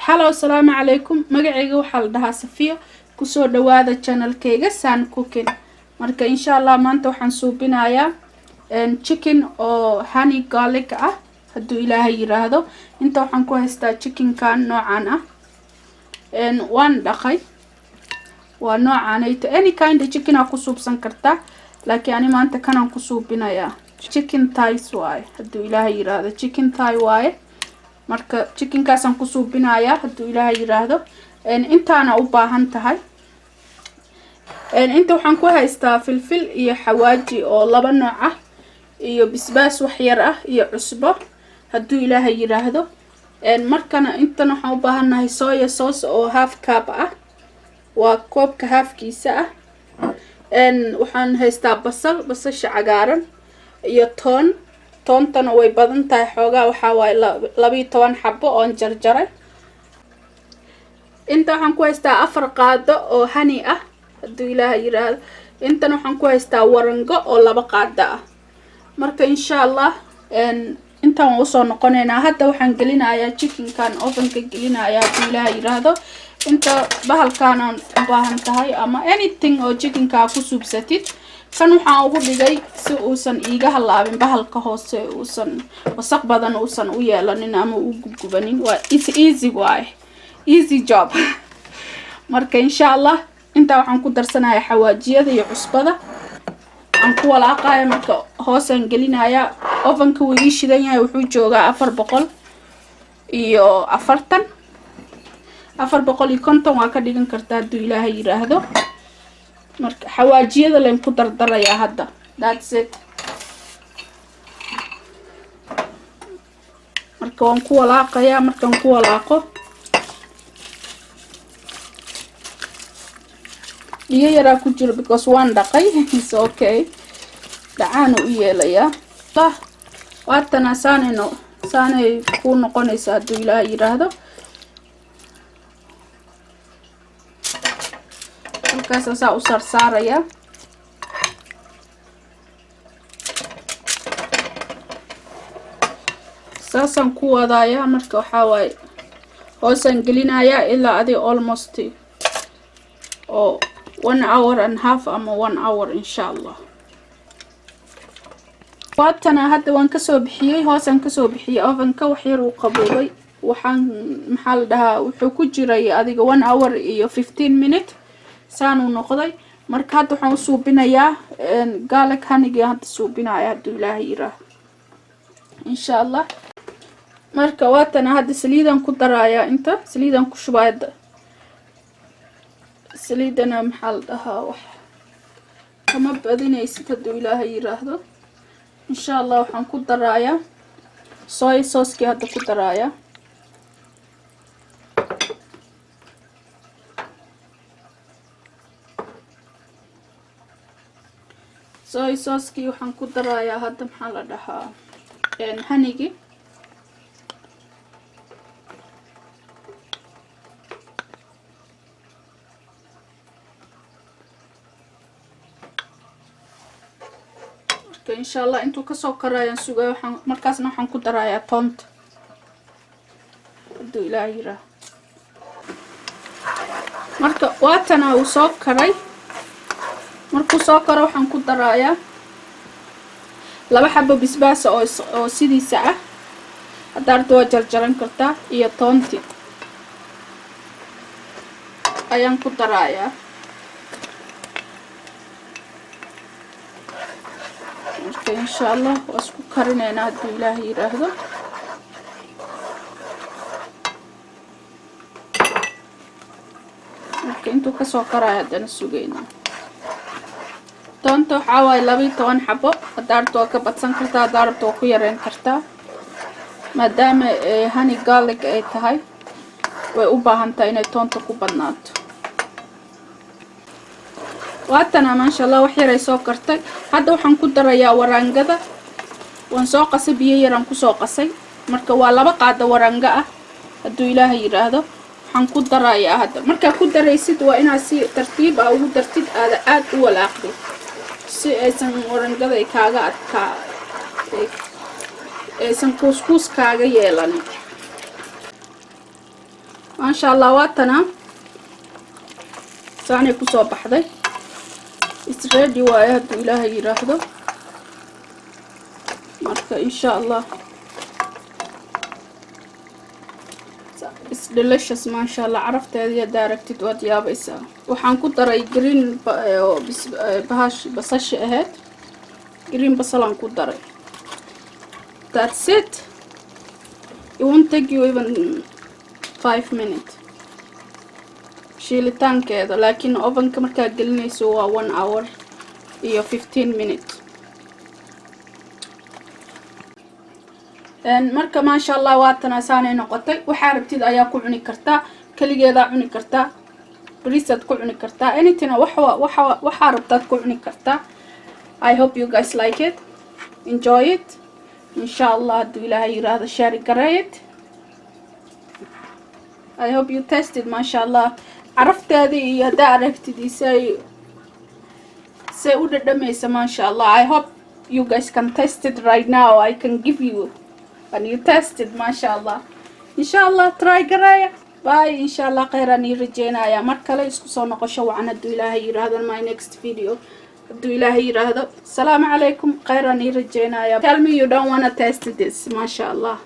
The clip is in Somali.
Hello, asalaamu calaykum. Magacayga waxaa la dhahaa Safiya. Kusoo dhawaada channelkayga San Cooking. Marka insha Allah maanta waxaan suubinayaa chicken oo honey garlic ah, hadduu Ilaahay yiraahdo. Inta waxaan ku haystaa chickenkan noocan ah, waan dhaqay, waa noocanayto. Any kind of chicken aa ku suubsan kartaa, laakiin ani maanta kanaan ku suubinayaa. Chicken thighs waaye, hadduu Ilaahay yiraahdo, chicken thigh waaye. Marka chickenkaasaan ku suubinayaa, hadduu Ilaahay yiraahdo. Intaana u baahan tahay. Inta waxaan ku haystaa filfil iyo xawaaji oo laba nooc ah, iyo bisbaas wax yar ah, iyo cusbo, hadduu Ilaahay yiraahdo. Markana intan waxaan u baahannahay soya sauce oo half cup ah, waa koobka halfkiisa ah. Waxaan haystaa basal, basasha cagaaran, iyo toon. Toontana way badan tahay xoogaa, waxaa waaye 12 xabo oon jarjaray. Inta waxaan ku haystaa 4 qaado oo honey ah, hadduu Ilaaha yiraahdo. Intan waxaan ku haystaa warango oo 2 qaado ah. Marka insha Allah intaan waan usoo noqonaynaa. Hadda waxaan gelinayaa chickenkan, ovenka gelinaya, hadduu Ilaaha yiraahdo. Inta bahalkaanaan u baahan tahay ama anything oo chickenkaa ku suubsatid. Kan waxaan ugu dhigay si uusan iiga halaabin bahalka hoose, uusan wasaq badan uusan u yeelanin ama u gubgubanin. Waa is easy waaye, easy job. Marka insha Allah intaa waxaan ku darsanayaa xawaajiyada iyo cusbada aan ku walaaqaya. Marka hoosaan gelinayaa. Ovenka wuu ii shidan yahay, wuxuu joogaa 440, 450 waa ka dhigan kartaa, hadduu Ilaahay yiraahdo. Marka xawaajiyada leen ku dardarayaa hadda, that's it. Marka waan ku walaaqayaa. Markaan ku walaaqo, biyo yaraa ku jiro because waan dhaqay, is okay, dhacaanu u yeelayaa. Waatana saanayno, saanay kuu noqonaysa, hadduu Ilaahay yiraahdo. Halkaasa saa u saarsaaraya. Saasaan ku wadaaya. Marka waxaa waaye hoosaan gelinayaa ilaa adi almost oo one hour and half ama one hour, insha Allah. Waatana hadda waan kasoo bixiyey, hoosaan kasoo bixiyey ovenka. Wax yar uu qaboobay. Waxaan maxaa la dhahaa, wuxuu ku jiray adiga 1 hour iyo 15 minute, saanuu noqday. Marka hadda waxaan u suubinayaa garlic honeygii hadda suubinaya, hadduu Ilaahay yiraahdo, insha Allah. Marka waatana hadda saliidaan ku darayaa. Inta saliidaan ku shubaya. Saliidana maxaa la dhahaa, wax kama badinaysid, hadduu Ilaahay yiraahdo. Insha Allah waxaan ku darayaa soy saucekii hadda ku darayaa. Soy saucekii waxaan ku darayaa hadda, maxaa la dhahaa, honeygii. Marka insha Allah intuu kasoo karayaan sugaya. Waxaan markaasna waxaan ku darayaa toonta, hadduu Ilaah yiraa. Marka waatana uu soo karay. Markuu soo karo waxaan ku darayaa 2 xabo bisbaasa oo sidiisa ah, haddaa rabto waa jarjaran kartaa, iyo toonti ayaan ku darayaa. Marka insha Allah waa isku karineynaa, hadduu Ilaah yiraahdo. Marka intuu kasoo karaayo haddana sugeynaa. Toonta waxaa waaye 12 xabo. Haddaa rabto waa ka badsan kartaa, haddaa rabto waa ku yareyn kartaa. Maadaama honey garlic ay tahay, way u baahan tahay inay toonta ku badnaato. Waatana maasha Allah, wax yaray soo kartay. Hadda waxaan ku darayaa waraangada. Waan soo qasay, biyo yaraan kusoo qasay. Marka waa 2 qaado waraanga ah, hadduu Ilaahay yiraahdo. Waxaan ku darayaa hadda. Markaa ku daraysid waa inaad si tartiib ah ugu dartid, aada aada u walaaqdid, si aysan warangada ay kaaga adkaa, aysan kuuskuus kaaga yeelanin. Maasha Allah, waatana saanay kusoo baxday. Is ready waaye, hadduu Ilaahay yiraahdo. Marka insha Allah is delicious, maasha Allah. Carafteedii haddaa aragtid, waad yaabaysaa. Waxaan ku daray green bahash, basasha ahayd, green basalaan ku daray. That's it. It won't take you even 5 minutes shiilitaankeeda, laakiin ovenka markaad gelinayso waa 1 hour iyo 15 minutes. Marka maasha Allah, waatana saanay noqotay. Waxaa rabtid ayaa ku cuni kartaa, keligeedaa cuni kartaa, bariisaad ku cuni kartaa, anything waxa waxaa rabtaad ku cuni kartaa. I hope you guys like it, enjoy it. Insha Allah, hadduu Ilaahay yiraahdo, share gareeyit. I hope you taste it. Maasha Allah, carafteedii iyo haddaa aragtid isay say u dhadhamaysa, maasha Allah. I hope you guys can taste it right now. I can give you and you taste it. Maasha Allah, insha Allah, try gareeya. Bye. Insha Allah, kheyraan ii rajeynaya. Mar kale isku soo noqosho wacan, hadduu Ilaahay yiraahdo, my next video, hadduu Ilaahay yiraahdo. Asalaamu calaykum, kheyraan ii rajeynaya. Tell me you don't wanna taste this. Maasha Allah.